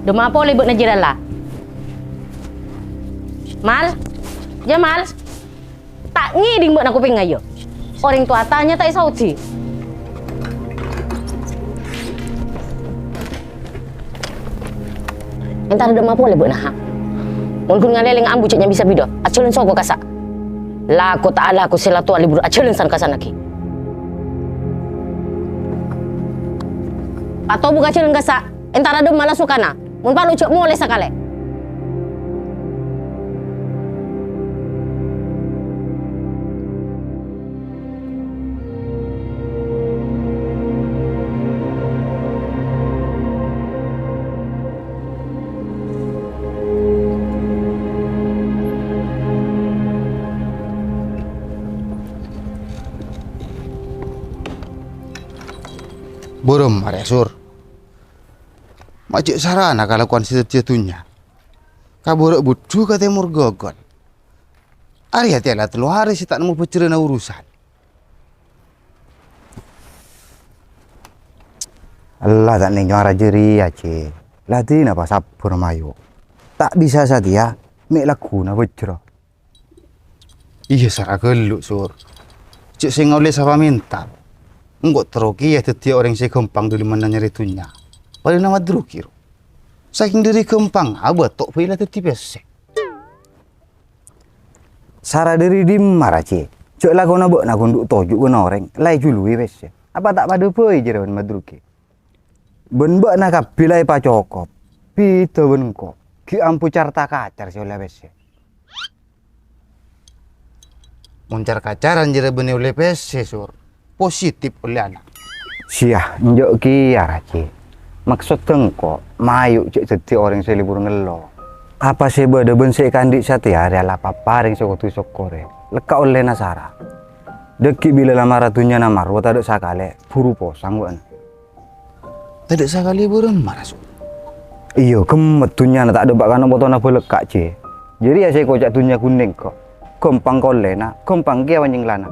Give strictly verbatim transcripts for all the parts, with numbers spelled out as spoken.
Dâmma polè bâ'na jârèya la? Mal? Jamal? Ta' ngèdhing bâ'na kopèngnga, yâ? Orèng towa atanya ta' èsaodi. Entara dâmma polè bâ'na, ha? Mon ghun ngalèlèng ambu cè' nyambi sabidhâ, ajhâlân soko kassa'. Lako ta' alako sè la towa lebur ajhâlân san-kassan aghi. Patobu ka jhâlân kassa', entara dâmma la sokana. Mon parlo jhâ' molè sakalè. Bârâmma rè, Sur? Ma' jhâ' sarana kalakowan sè dhâddhiyâ dhunnya. Ka bârâ' budhu ka tèmor ghâghâl. Arèya tèya la tello arè sè ta' nemmo bhâjhrâna urusan. Ella ta' nèng nyara jârèya, Cè. La dinapa sabbhâr mayu. Ta' bisa satèya mè' lagghuna bhâjhrâ. Iyâ, sara ghâllu, Sur. Jhâ' sè ngaollè sapa mènta. Engko' terro kèya dhâddhiyâ orèng sè ghâmpang dhuli mennang nyarè dhunnya. Padâna madrugi, ro. Sakèng dhâri ghâmpang abâ' to' bhâi la dhâddhi pèssè. Sara dhâri dimma, ra, Cè? Jhâ' lakona bâ'na ghun dhu' toju' bân orèng, la èjuluwi pèssè. Apa ta' padâ bhâi jârèya bân madrugi? Bân bâ'na kabbhi la èpacokop. Bhidhâ bân engko', ghi' ambu carta kacar sè ollè pèssè. Mon car-kacaran jârèya bânnè ollè pèssè, Sur. Positif ollè ana'. Siya, enjâ' kèya, ra, Cè. Maksodda engko' mayu jhâ' dhâddhi orèng sè lebur ngello. Apa sè bâdâ bân sè èkaandi' satèya rèya la paparèng sè kodhu èsokkorè. Lekka' ollèna sara. Dhâggi' bilâ la mara dhunnyana marwah tadâ' sakalè, buru posang bâ'na. Tadâ' sakalè bârâmma, ra, Sur? Iyâ, ghemmet dhunnyana ta' dâpa' kana potona bâlâkka', Cè. Jârèya sè èkoca' dhunnya ghun engko'. Ghâmpang kollèna, ghâmpang kèya wanyènglana.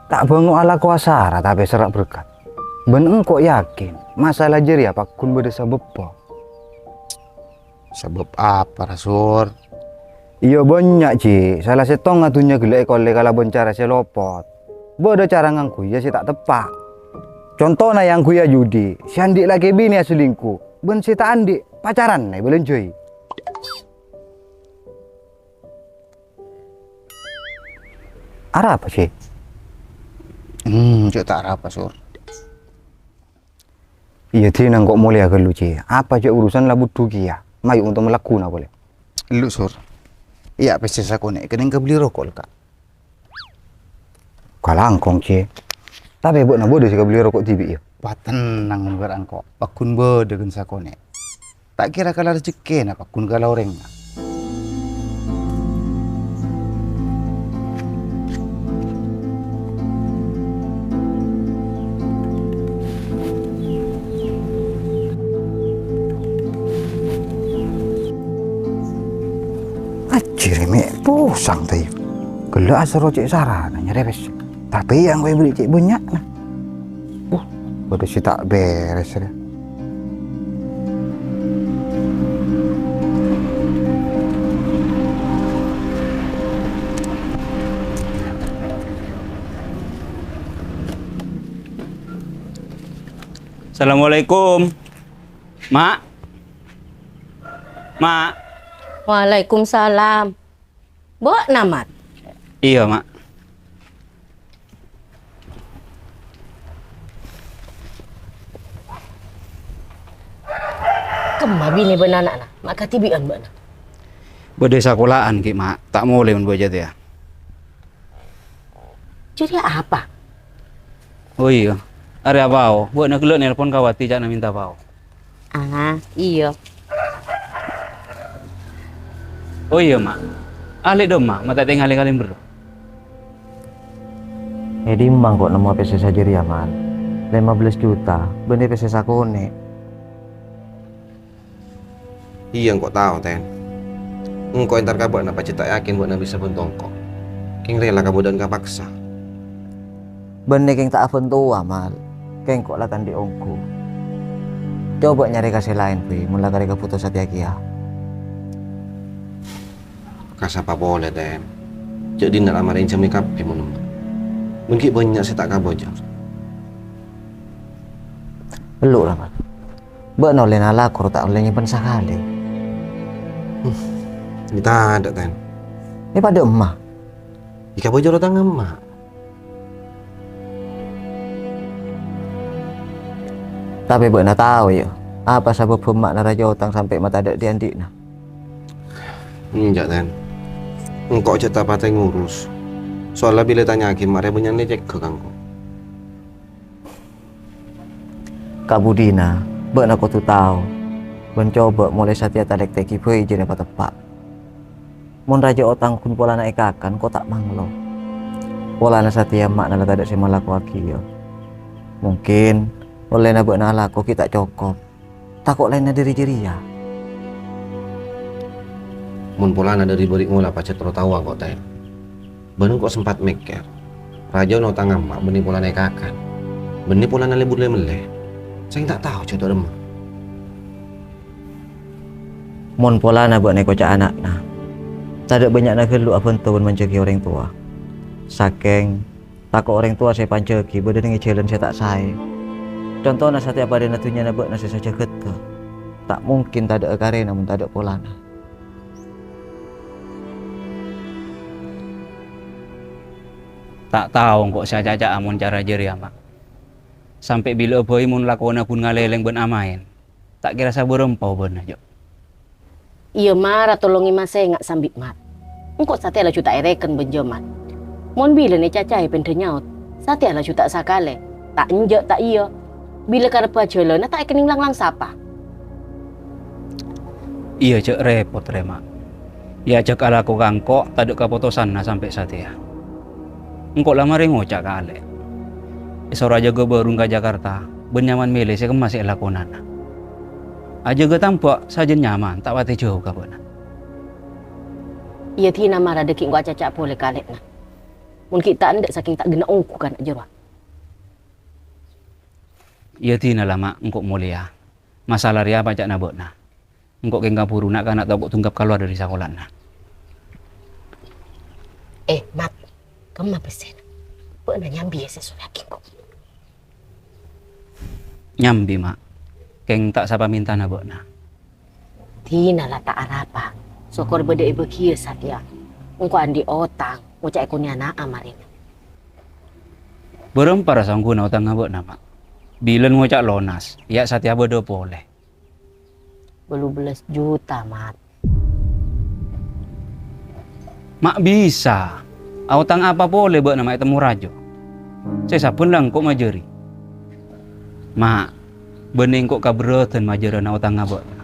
Ta' bângo alakowa sara tapè sera' berkat. Bân engko' yakin, masalah jârèya pagghun bâdâ sabebbhâ. Sabâb apa, ra, Sur? Iyâ, bânnya', Ji. Sala sèttongnga dhunnya ghellâ' èkollè kalabân cara sè lopot. Bâdâ cara ngangghuyyâ sè ta' teppa'. Contona èangghuyyâ judi, sè andi' lakè binè aselingkuh, bân sè ta' andi' pacaranna èbâlânjâi. Arapa, Ji? Hmm, cè' ta' arapa, Sur. Iyâ, dinah engko' molèya ghâllu, Ji. Apa jhâ' urusan la budhu kèya. Mayu' onto' malagguna polè. Ellu', Sur. Iyâ, pèssè sakonè' kennèng kabelli roko', lekka'. Kalangkong, Ji. Tapè bâ'na bâdâ sè kabelli roko' dhibi', yâ? Patennang, mon bârâ' engko'. Pagghun bâdâ ghân sakonè'. Ta' kèra kala rejekkèna pagghun kala orèngnga. Ajjhâ rè mè' posang, tayu. Ghellâ' asoro cè' sarana nyarè pèssè. Tapè èangghuy bâli cè' bânnya'na. Uh, bâdâ sè ta' bherres, rè. Assalamualaikum. Ma'. Ma'. Waalaikumsalam. Bâ'na, Mat? Iyâ, Ma'. Kemma binè bân ana'na? Ma' kadhibi'ân bâ'na? Bâdâ è sakola'an, Ki, Ma'. Ta' molè mon bâjâ tèya. Jârèya apa? Oh, iyâ. Arè apao? Bâ'na ghellâ' nelpon ka Wati, ca'na mènta pao. Ah, iyâ. Oh, iyâ, Ma'. Ahli dâmma, ma' ta' tèngalè kalèmbher. È dimma engko' nemmo pèssè sajârèya, Man? Lèma bellâs juta, bânnè pèssè sakonè'. Iyâ, engko' tao, Ten. Engko' entar ka bâ'na pajhât ta' yakin bâ'na bisa bhânto engko'. Kèng rèla kabâdâ'ân kapaksa. Bânnè kèng ta' abhântowa, Mal. Kèng engko' la ta' andi' ongghu. Coba nyarè ka sè laèn, Bhâi, mon la karè kabhuto satèya kèya. Ka sapa polè, Ten? Jhâ' dinna' la marè ènjhâmè kabbhi mon emma'. Mon ghi' bânnya' sè ta' kabhujur. Ellu' la, Mat. Bâ'na ollè nalako, ta' ollè nyèmpen sakalè. Ghi' tadâ', Ten. È padâ emma'. Ghi' kabhujur otangnga emma'. Tapè bâ'na tao, yâ, apa sabâbbhâ emma' narajâ otang sampè' matadâ' dhi'-andhi'na? Enjâ', Ten. Engko' jhâ' ta' patè ngurus. Soalla bilâ ètanya'aghi emma' rèya bânnya'an lè cèghâ ka engko'. Kabudina, bâ'na kodhu tao, bân coba molaè satèya talèktèghi bhâi jhâ' pateppa'. Mon rajâ otang ghun polana èkakan, ko' ta' manglo. Polana satèya emma'na la tadâ' sè malakowaghiyâ. Mungkin, ollèna bâ'na alako ghi' ta' cokop. Tako' laènna dhâri jârèya. Mon polana dhâri bâri' mola pajhât terro taowa ko', Ten. Bân engko' sempat mèkkèr, rajâna otang emma' bânnè polana èkakan, bânnè polana lebur lè-mellè. Sèngko' ta' tao jhâ' dâ' remma. Mon polana bâ'na èkoca' ana'na, tadâ' bânnya'na ghâllu abhânto bân manjâghi orèng towa. Sakèng tako' orèng towa sè èpanjâghi bâdâ neng è jhâlân sè ta' saè. Contona satèya padâna dhunnyana bâ'na sè sajâgâdhâ, ta' mungkin tadâ'â karèna mon tadâ' polana. Ta' tao engko' sè acaca'a mon cara jârèya, Ma'. Sampè' bilâ'â bhâi mon lakona ghun ngalèlèng bân amaèn, ta' kèra sabârâmpa obâna, Jo. Iyâ, mara tolongè masènga' sambi' Mat. Engko' satèya laju ta' èrèken bân Jamal. Mon bilân ècacaè bhendhâ nyaot, satèya laju ta' sakalè, ta' enjâ' ta' iyâ. Bilâ karebbhâ jhâlânna ta' èkennèng lang-lang sapa. Iyâ, jhâ' rèpot, rè, Ma'. Èajhâk alako ka engko' tadâ' kapotosanna sampè' satèya. Engko' la marè ngoca' ka Alè'. Èsoro ajâgâ bârung ka Jakarta, bân nyaman mèlè sè kemma sè èlakonana. Ajâgâ tamba' sajân nyaman, ta' patè jâu ka bâ'na. Iyâ, dina mara dâggi' engko' acaca' polè ka Alè'na. Mon ghi' ta' endâ' sakèng ta' ghenna' ongghu ka na' jârowa. Iyâ, dina la, Ma', engko' molèya. Masala rèya apa ca'na bâ'na? Engko' kèng kabhuru na'-kana' tako' dunggap kalowar dhâri sakolana. Eh, Mat, kemma pèssèna? Bâ'na nyambi, yâ, sè èsorèyaghi engko'. Nyambi, Ma'. Kèng ta' sapamèntana bâ'na. Dina la ta' arapa. Sokor bâdâ èbâghiyâ satèya. Engko' andi' otang, ngoca' èkonè'ana'a marèna. Bârâmpa ra sangghuna otangnga bâ'na, Ma'? Bilân ngoca' lonas, yâ satèya bâdâ polè. Bâllu bellâs juta, Mat. Ma' bisa. Aotang apa polè bâ'na ma' ètemmo rajâ? Sè sabbhân la engko' majâri. Ma', bânnè engko' kabherrâdhân majârâna otangnga bâ'na.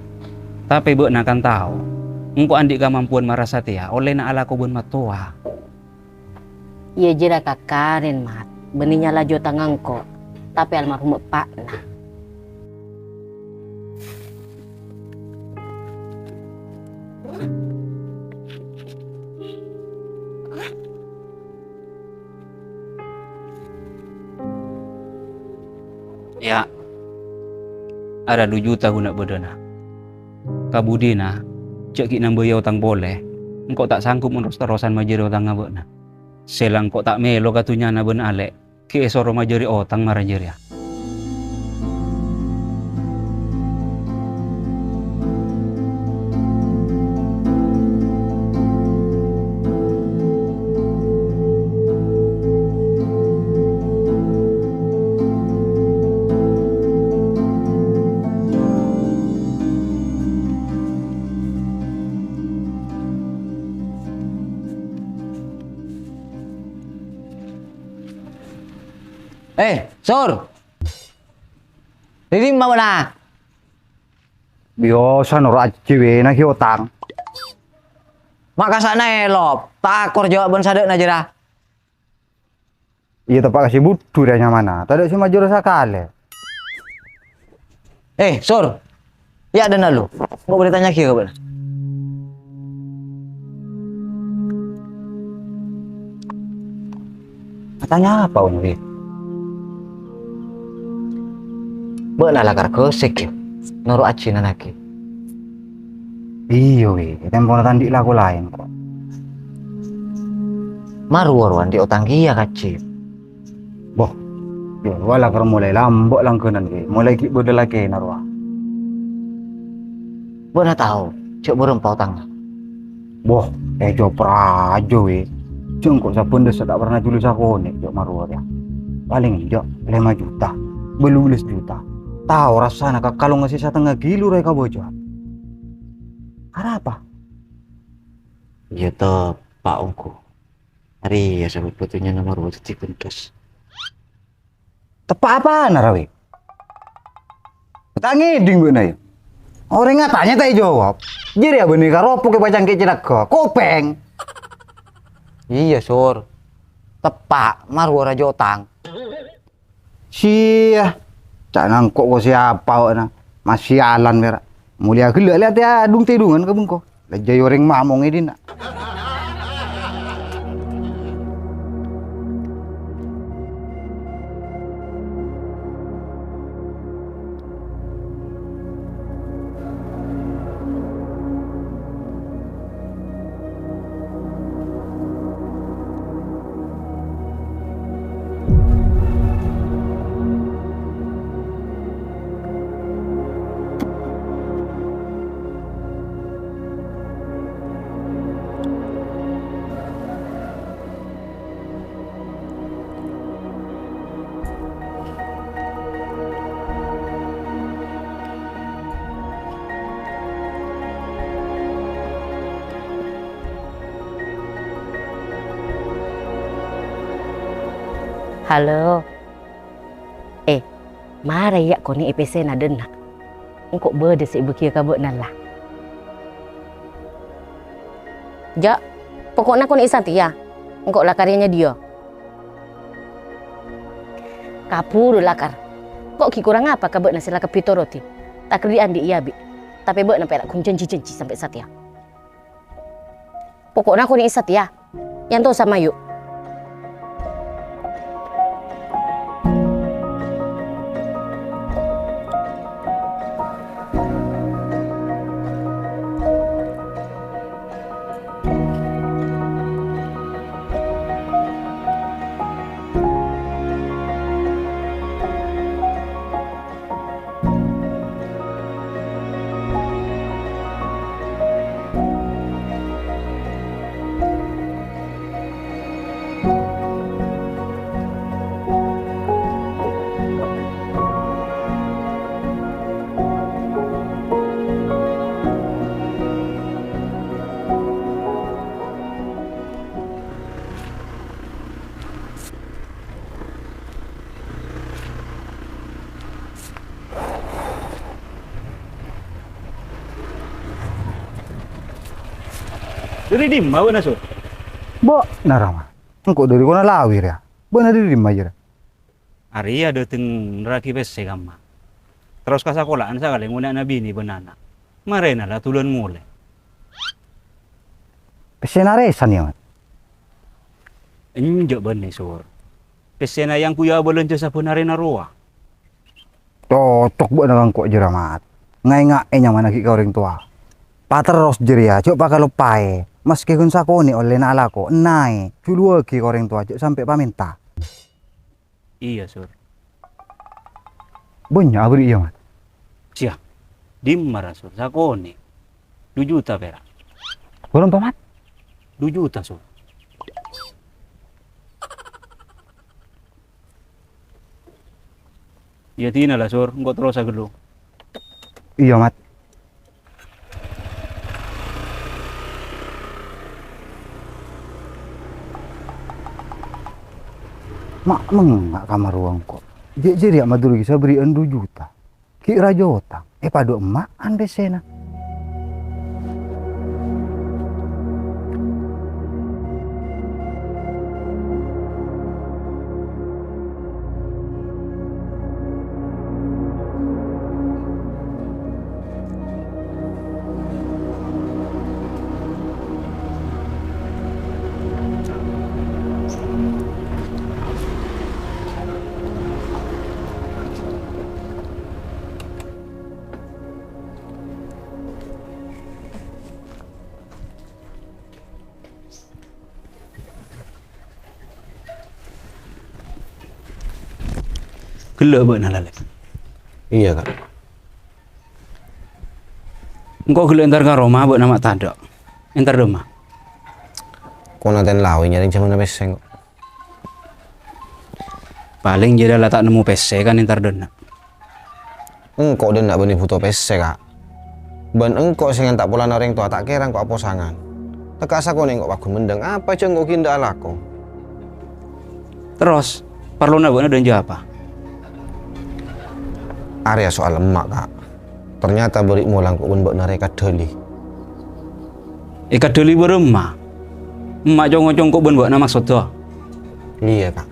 Tapè bâ'na kan tao, engko' andi' kamampowan mara satèya ollèna alako bân mattowa. Iyâ jârèya kakarèn, Mat. Bânnè nyala jhâ' otangnga engko', tapè almarhum eppa'na. Yâ, arèya du juta ghuna bâdâna. Kabudina, jhâ' ghi' nambâi otang polè, engko' ta' sanggup mon ros-terrosan majâri otangnga bâ'na. Sè la engko' ta' mèlo ka dhunnyana bân Alè', ghi' èsoro majâri otang mara jârèya. Eh, Sur! Ri dimma bâ'na? Biyasa noro' ajjhiwèna ghi' otang. Ma' kasa'na èlop, ta' akor jâwâbhân sadhâ'na jârèya. Iyâ, teppa' ka sè budhu rèya nyamana, tadâ' sè majâr sakalè. Eh, Sur! Yâ, dâna lu. Engko' bâdâ tanya'aghi ka bâ'na. Atanya apa, Wan, Wi? Bâ'na la karghâsèk, yâ? noro' ajina naghi. Iyâ, Wi, tempona ta' andi' lako laèn, kok. Marowa rowa andi' otang kèya ka Jim. Boh, yâ, rowa lakar molaè lambâ' langghânan, Wi. Molaè ghi' bâdâ lakèna rowa. Bâ'na tao, jhâ' bârâmpa otangnga. Boh, èjâ-rajâ, Wi. Jhâ' engko' sabbhân dhissa' ta' parna jhuli sakonè', jhâ' marowa rèya. Palèng enjâ' lèma juta, bâllu bellâs juta. Tao rassana kakalongnga sè satengnga ghi' lora èkabâjâ. Arapa? Yâ teppa' ongghu. Arèya sabâbbhâ dhunnyana marowa dhâddhi bhendhâs. Teppa' apana, ra, Wi? Ta' ngèdhing bâ'na, yâ? Orèng atanya ta' èjâwâb. Jârèya bânnè karopok èpacangkè' cènagghâ. Kopèng! Iyâ, Sur. Teppa', marowa rajâ otang. Siyah. Ca' nangko' ko' sèapa bâ'na. Masialan, mèra. Molèya ghellâ' lèatè adhung-tèdhungan ka bengko. Lajâi orèng mamong è dinna'. Halo. Eh, mara yâ konè'è pèssèna dâ' enna'. Engko' bâdâ sè èbâghiyâ ka bâ'na, la. Jhâ', poko'na konè'è satèya. Engko' lakar nyadiyâ. Kabhuru lakar. Engko' ghi' korang apa ka bâ'na sè la kabbhi torodhi? Takerri' andi' iyâ bi'. Tapè bâ'na pèra' ghun janji-janji sampè' satèya. Poko'na konè'è satèya. Èantosa mayu. Dhâri dimma bâ'na, Sur? Bâ'na, Rama. Engko' dhâri Konalawi, rèya. Bâ'na dhâri dimma, jârèya? Arèya dâteng nerraghi pèssè, kamma. Terros ka sakola'an sakalè ngonè'ana binè bân ana'. Marèna la dhulân molè. Pèssèna arèsan, yâ, Mat? Enjâ' bânnè, Sur. Pèssèna èangghuy abâlânjhâ sabbhân arèna rowa. Cocok bâ'na engko' jârèya, Mat. Ngaènga'è nyamana ghi' ka orèng towa. Paterros jârèya, jhâ' pakaloppaè. Maskè ghun sakonè' ollèna alako, ennaè, juluwâghi ka orèng towa, jhâ' sampè' pamènta. Iyâ, Sur. Bânnya' abâri' iyâ, Mat? Siyah. Dimma ra, Sur? Sakonè'. Du juta pèra'. Bârâmpa, Mat? Du juta, Sur. Iyâ, dina la, Sur. Engko' terrosa ghâllu. Iyâ, Mat. Ma' mengnga' ka marowa engko'. Jhâ' jârèya madhurâghi sabâri'ân du juta. Ghi' rajâ otang, èpadâ emma'an pèssèna. Ghellâ' bâ'na, Lè'. Iyâ, Ka'. Engko' ghellâ' entar ka roma bâ'na ma' tadâ'. Entar dâmma? Ko' natèn lawi nyarè jhâmanna pèssè, engko'. Palèng jârèya la ta' nemmo pèssè kan entar dâ' enna'. Engko' dâ' enna' bânnè bhuto pèssè, Ka'. Bân engko' sè nganta' polana orèng towa ta' kèra engko' aposangan. Tekka' sakonè' engko' pagghun mendhâng, apa jhâ' engko' ghi' endâ' alako. Terros, parlona bâ'na dâ' enjâ' apa? Arèya soal emma', Ka'. Ternyata bâri' mola engko' bân bâ'na rèya èkadhâli. Èkadhâli bârâmma? Emma' co-ngoco engko' bân bâ'na maksoddhâ? Iyâ, Ka'.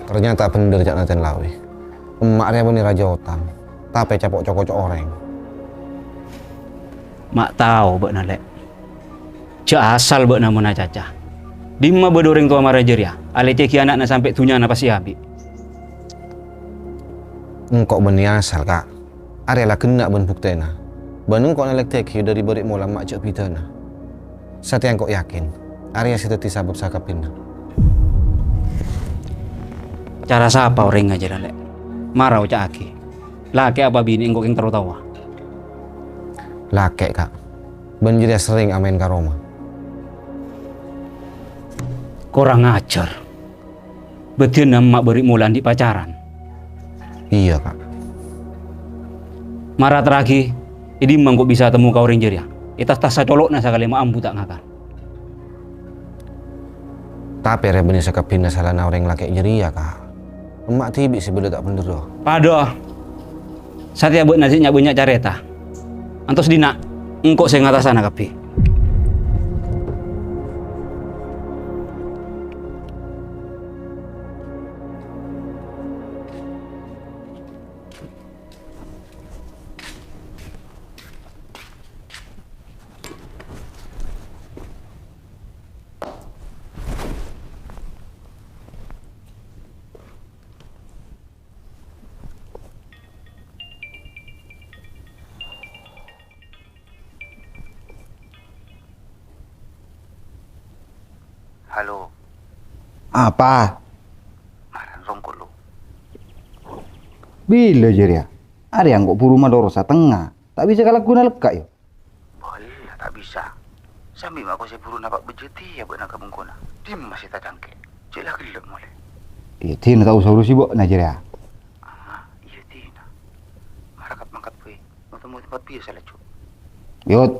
Ternyata bhender ca'na Tèn Lawi. Emma' rèya bânnè rajâ otang, tapè capo' co-koco orèng. Ma' tao bâ'na, Lè'. Jhâ' asal bâ'na mon acaca. Dimma bâdâ orèng towa mara jârèya, alècèghi ana'na sampè' dhunnyana pas èabi'. Engko' bânnè asal, Ka'. Arèya la ghenna' bân buktèna. Bân engko' nalèktèghi dâri bâri' mola emma' jhâ' bhidhâna. Satèya engko' yakin, arèya sè dhâddhi sabâb sakabbhiyânna. Cara sapa orèngnga jârèya, Lè'? Mara oca'aghi. Lakè' apa binè' engko' kèng terro taowa. Lakè', Ka'. Bân jârèya serrèng amaèn ka roma. Korang ajhâr. Bâdiyânna emma' bâri' mola andi' pacaran. Iyâ, Ka'. Mara terraghi, è dimma engko' bisa temmo ka orèng jârèya? È tas-tassa colo'na sakalè ma' ambu ta' ngakan. Tapè rèya bânnè sakabbhiyânna salana orèng lakè' jârèya, Ka'. Emma' dhibi' sè bâdâ ta' bhender, rowa. Padâ. Satèya bâ'na sè nya'-bânnya' carèta. Antos dinna', engko' sè ngatasana kabbhi. Halo. Apa? Mara rong kolo. Bilâ jârèya? Arèya engko' buru maloro satengnga. Ta' bisa kalagghuwâna lekka', yâ? Bâlâ, ta' bisa. Sambi ma' ko sè buru napa' bejjhâ tèya bâ'na ka bengkona. Dimma sè tacangkè'? Jhâ' la ghellâ' molè. Iyâ, dina tao usa urusi bâ'na jârèya. Ah, iyâ, dina. Mara kat-mangkat bhâi. Ngotemmo tempat biyasa laju. Yot.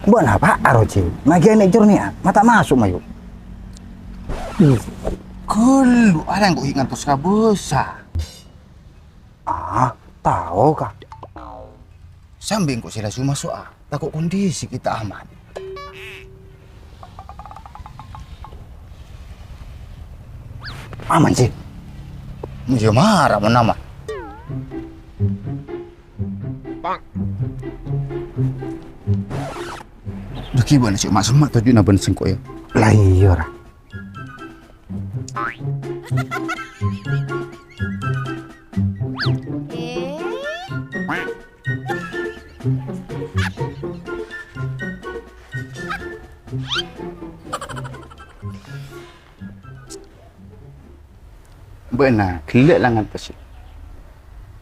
Bâ'na apa, Aroji? Magiyân è' jârnè'an, ma' ta' maso' mayu. Ghâllu, arèya engko' ghi' ngantos ka bâsa. Ah, tao, Ka'. Sambi engko' sè laju maso'a, tako' kondisi ghi' ta' aman. Aman, sih. Iyâ, mara mon aman. Dâgghi' bâ'na cè' ma' semma' tojjhuna bân sèngko', yâ. La iyâ, ra. Bâ'na ghellâ' la ngantos.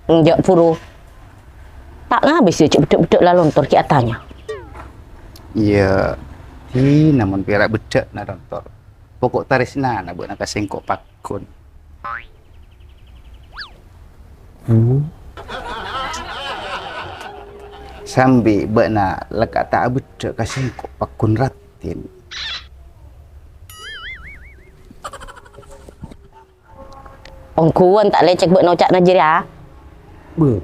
Enjâ' buru. Ta' ngabis iyâ cè' beddhâ'-beddhâ' la lontor ghi' atanya. Iyâ, dina mon pèra' beddhâ'na lontor. Poko' tarèsnana bâ'na ka sèngko' paggun. Sambi bâ'na lekka' ta' abeddhâ' ka sèngko' paggun raddhin. Ongghuwân ta' lècèk bâ'na oca'na jârèya. Bâh,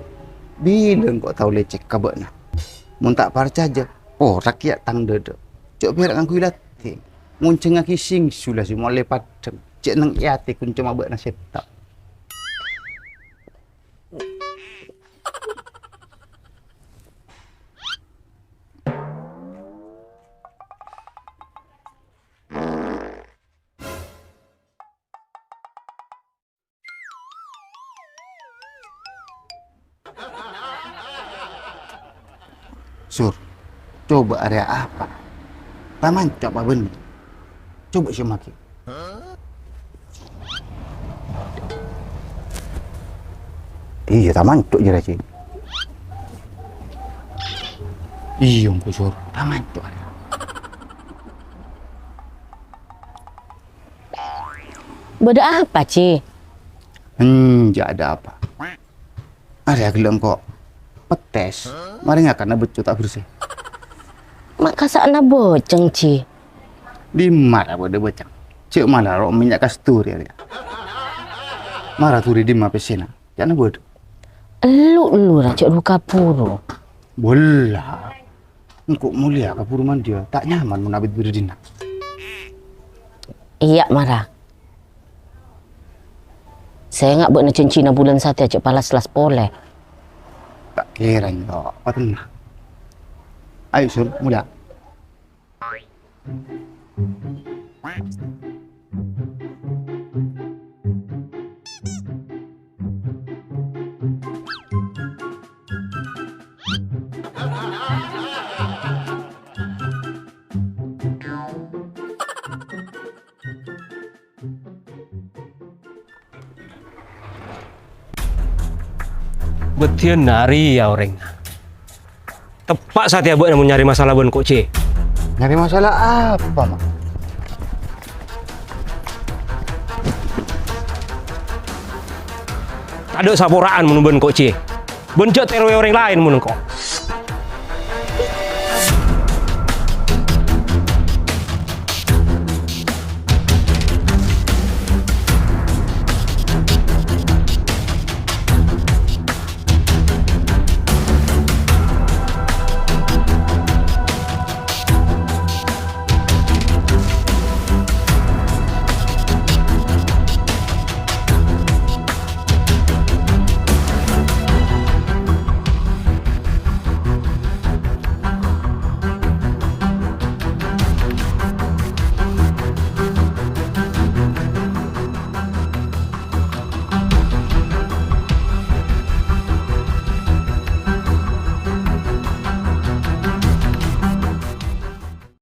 bilâ engko' tao lècèk ka bâ'na? Mon ta' parcajâ, porak kèya tang dhâdhâ. Jhâ' bhârâ' ngangghuy latè. Ngonjhângaghi sèngsu la sè molaè paddhâng. Jhâ' neng è atè ghun coma bâ'na sèttong. Sur, coba arèya apa? Tamanco' apa bânnè? Coba sè makè. Iyâ, tamanco' jârèya, Ci. Iyâ, engko', Sur. Tamanco' arèya. Bâdâ apa, Ci? Enjâ' ada apa. Arèya ghellâ' engko' pettès, marè ngakan bâcco ta' bersè. Ma' kasa'na bâceng, Ci? Dimma ra bâdâ bâceng? Jhâ' mala ro' mènnya' kasturi arèya. Mara dhuri dimma pèssèna? Ca'na bâdâ. Elu-elu ra jhâ' ru-kaburu. Bolla. Engko' molèya kaburu mandiya, ta' nyaman mon abit bâdâ dinna'. Iyâ, mara. Sènga' bâ'na jhânjhina bulân satèya jhâ' palas-las polè. Ta' kèra, Nyok. Patenna. Ayo, Sur, molèya. Bâdhiyân arèya orèng. Teppa' satèya bâ'na mon nyarè masalah bân Ko' Cè. Nyarè masalah apa, Ma'? Tadâ' sapora'an mon bân Ko' Cè. Bân jhâ' tèrowè orèng laèn mon engko'.